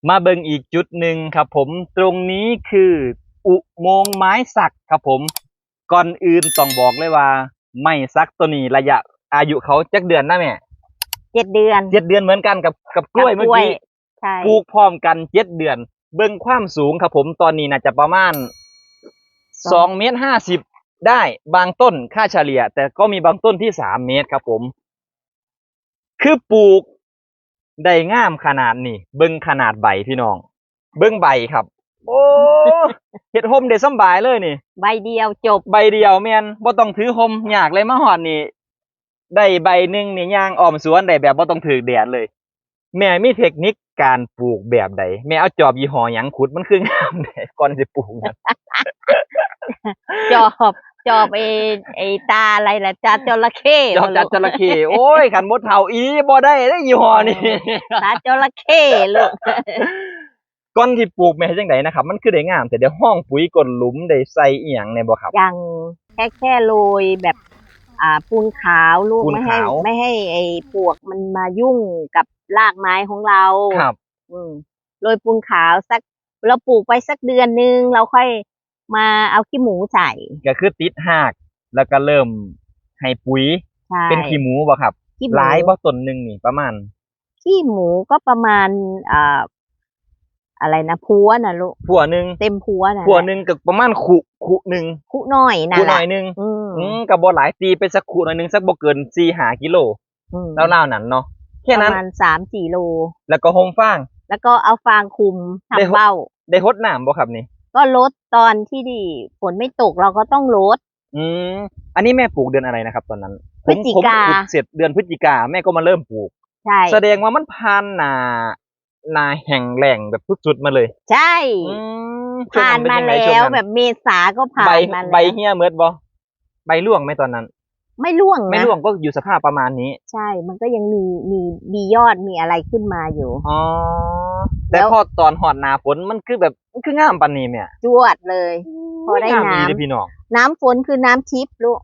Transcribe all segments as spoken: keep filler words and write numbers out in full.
มาเบิ่งอีกจุดหนึ่งครับผม ตรงนี้คืออุโมงค์ไม้สักครับผม ก่อนอื่นต้องบอกเลยว่าไม้สักตัวนี้ระยะอายุเขาจักเดือนนะแม่ เจ็ดเดือน เจ็ดเดือนเหมือนกันกับกับกล้วย กับ เมื่อก ล้วย กี้ ใช่ ปลูกพร้อมกันเจ็ดเดือน เบิ่งความสูงครับผม ตอนนี้น่าจะประมาณ ส ส อ อง งเมตรห้าสิบได้ บางต้นค่าเฉลี่ย แต่ก็มีบางต้นที่สามเมตรครับผม คือปลูกได้งามขนาดนี้ เบิ่งขนาดใบพี่น้อง เบิ่งใบครับ โอ้ เฮ็ดโฮมได้สำบายเลยนี่ ใบเดียวจบ ใบเดียวแม่นบ่ต้องถือโฮมยากเลย มาฮอดนี่ ได้ใบหนึ่งนี่ย่างอ้อมสวนได้แบบบ่ต้องถืกแดดเลย แม่มีเทคนิคการปลูกแบบใด แม่เอาจอบยี่ห้อหยังขุดมันคืองามแท้ ก่อนสิปลูกนะ จอบ จอบไอ้ไอ้ตาอะไรล่ะ ตาจระเข้ จอบตาจระเข้ โอ้ย คันบ่เฒ่าอีบ่ได้เด้อยี่ห้อนี้ ตาจระเข้ลูก ก่อนที่ปลูกแม่เฮ็ดจังไดนะครับ มันคือได้งามแต่เดี๋ยวห้องปุ๋ยก้นหลุมได้ใส่อีหยังแน่บ่ครับ ยังแค่แค่โรยแบบ อ่า ปูนขาวลูก ปูน ไม่ให้ ขาว ไม่ให้ไอ้ปลวกมันมายุ่งกับรากไม้ของเรา ครับ อืมโรยปูนขาวสัก เราปลูกไปสักเดือนหนึ่งเราค่อยมาเอาขี้หมูใส่ ก็คือติดหาก แล้วก็เริ่มให้ปุ๋ย ใช่ เป็นขี้หมูบ่ครับ ขี้หมู หลายบ่ต้นหนึ่งนี่ประมาณ ขี้หมูก็ประมาณอ่าอะไรนะพัวนะลูก พัวหนึ่ง เต็มพัวนะ พัวหนึ่งก็ประมาณคุคุหนึ่ง คุน้อยนั่ คุ น ห แห น่ ละ อยหนึ่ง อืม อืมก็บ่หลาย ตีไปสักคุหน่อยหนึ่งสักบ่เกินสี่ห้ากิโล อืม ราวๆนั้นเนาะ แค่นั้น ประมาณสามสี่โล แล้วก็โฮมฟาง แล้วก็เอาฟางคลุม ได้ ทำ หด เบ้า ได้หดน้ำบ่ครับนี่ ก็ลดตอนที่ฝนไม่ตกเราก็ต้องลด อืมอันนี้แม่ปลูกเดือนอะไรนะครับ ตอนนั้น พฤศจิกา ผมผมขุดเสร็จเดือนพฤศจิกาแม่ก็มาเริ่มปลูก ใช่ แสดงว่ามันผ่านหนาหนาแห้งแล้งแบบสุดๆมาเลย ใช่ อืม ผ่านมา ช่ง แล้ ช่ ว ง แบบเมษาก็ผ่า ใบ นมา ใบ แล้ว เหี่ยเมิดบ่ ใบร่วงไหมตอนนั้น ไม่ร่วงนะ ไม่ร่วงก็อยู่สภาพประมาณนี้ ใช่ มันก็ยังมีมีมียอดมีอะไรขึ้นมาอยู่ อ๋อ แล้ แต่ ว พอตอนฮอดหน้าฝนมันคือแบบมันคืองามปานนี้แม่ จวดเลย พอได้ งาม น้ำ ดีเด้อพี่น้อง น้ำฝนคือน้ำทิพย์ลูก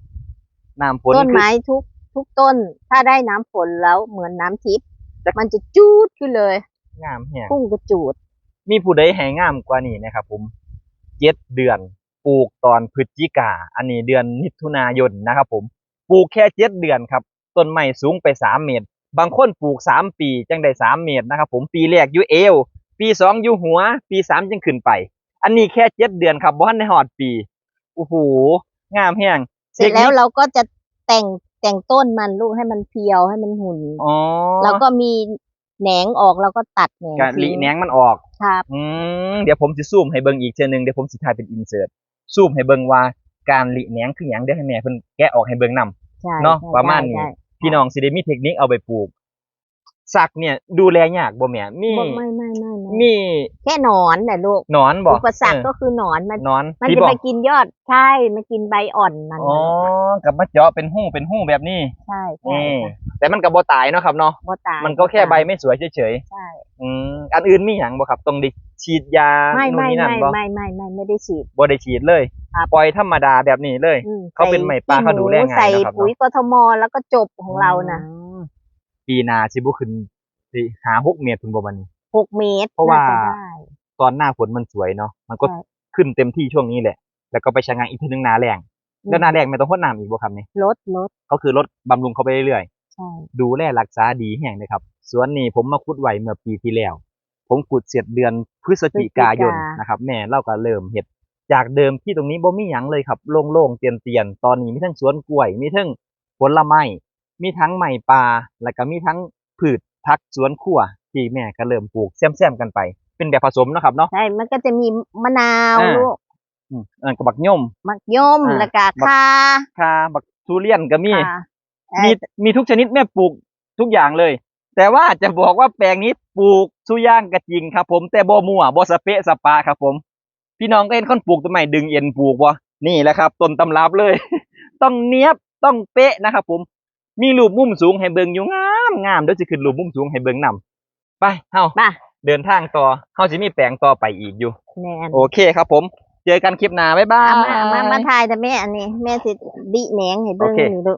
น้ำฝน ต้น คือ ไม้ทุกทุกต้น ถ้าได้น้ำฝนแล้วเหมือนน้ำทิพย์ จะ มันจะจูดขึ้นเลย งามแฮง พุ่งกระจูด มีผู้ใดให้งามกว่านี้นะครับผม เจ็ดเดือน ปลูกตอนพฤศจิกา อันนี้เดือนมิถุนายนนะครับผม ปลูกแค่เจ็ดเดือนครับ ต้นไม้สูงไปสามเมตร บางคนปลูกสามปีจังได้สามเมตรนะครับผม ปีแรกอยู่เอว ปีสองอยู่หัว ปีสามจึงขึ้นไป อันนี้แค่เจ็ดเดือนครับ บ่ทันได้ฮอดปี โอ้โห งามแฮง เสร็จแล้ว ทคนิค เราก็จะแต่งแต่งต้นมันลูกให้มันเพรียวให้มันหุ่น อ๋อ แล้วก็มีแหนงออกเราก็ตัดแหนง ก็ ทิ้ง หลีแหนงมันออก ครับ อืมเดี๋ยวผมสิซูมให้เบิ่งอีกเทื่อหนึง เดี๋ยวผมสิถ่ายเป็นอินเสิร์ต ซูมให้เบิ่งว่าการหลีแหนงคือหยัง เดี๋ยวให้แม่เพิ่นแกะออกให้เบิ่งนำ ใช่ เนาะ ใช่ ประมาณนี้ ใช่ใช่ พี่น้องสิได้มีเทคนิคเอาไปปลูก สักเนี่ยดูแลยากบ่แม่ มี บอกไม่ไม่ไม่ไม่ มี แค่หนอนน่ะลูก หนอนบ่ อุปสรรค เออ ก็คือหนอนมัน หนอน มัน ผี จะ บ่ ไปกินยอด ใช่มากินใบอ่อนมัน อ๋อ น่ะลูก กับมาเจาะเป็นหูเป็นหูแบบนี้ ใช่ใช่ นี่ ค่ะ แต่มันก็บ่ตายเนาะครับเนาะ บ่ตาย มันก็แค่ บ่ตาย ใบไม่สวยเฉย ใช่ ๆอืมอันอื่นมีหยังบ่ครับ ต้องได้ฉีดยา ไม่ นู่น ไม่ นี่นั่น ไม่ บ่ ไม่ไม่ไม่ไม่ได้ฉีด บ่ได้ฉีดเลย ครับ ปล่อยธรรมดาแบบนี้เลย อืม เขาเป็นไม้ป่า ใส่ เขาดูแลง่าย ใส่ นะครับ ปุ๋ย เนาะ กทม แล้วก็จบของเรานะ อืมปีหน้าสิบ่ขึ้นสิหาหกเมตรถึงบ่บัดนี้ หกเมตร เพราะว่า น่จะได้ ตอนหน้าฝนมันสวยเนาะ มันก็ ใช่ ขึ้นเต็มที่ช่วงนี้แหละ แล้วก็ไปชะงักอีกเทื่อนึงหน้าแล้ง อืม แล้วหน้าแล้งแม่ต้องฮดน้ำอีกบ่ครับนี่ ลดลด เขาคือลดบำรุงเขาไปเรื่อย ใช่ ๆดูแลรักษาดีแฮงเลยครับ สวนนี่ผมมาขุดไว้เมื่อปีที่แล้ว ผมขุดเสร็จเดือนพฤศจิกายน พฤศจิกา นะครับ แม่เราก็เริ่มเฮ็ด จากเดิมที่ตรงนี้บ่มีหยังเลยครับ โล่งๆเตียนๆตอนนี้มีทั้งสวนกล้วย มีทั้งผลไม้ มีทั้งไม้ป่า แล้วก็มีทั้งพืชผักสวนครัวที่แม่ก็เริ่มปลูกแซมๆกันไป เป็นแบบผสมเนาะครับเนาะ ใช่ มันก็จะมีมะนาว อ่า ลูก อืมอันนั้นก็บักยม หมากยม อ่า แล้วก็ บัก ข่า ข่า บักทุเรียนก็มี ข่า เอ่อ มีมีทุกชนิดแม่ปลูกทุกอย่างเลย แต่ว่าจะบอกว่าแปลงนี้ปลูกทุกอย่างก็จริงครับผม แต่บ่มั่วบ่สะเปะสะปะครับผม พี่น้องก็เห็นคนปลูกต้นไม้ดึงเอ็นปลูกบ่ นี่แหละครับ ต้นตำรับเลย ต้องเนียบต้องเป๊ะนะครับผม มีรูปมุมสูงให้เบิ่งอยู่งามงาม เดี๋ยวสิขึ้นรูปมุมสูงให้เบิ่งนำ ไปเฮา มา เดินทางต่อ เฮาสิมีแปลงต่อไปอีกอยู่ แมน โอเคครับผม เจอกันคลิปหน้า บ๊ายบาย เอามามามามาถ่ายแต่แม่อันนี้ แม่สิดิแหนงให้เบิ่ง โอเค นี่ลูก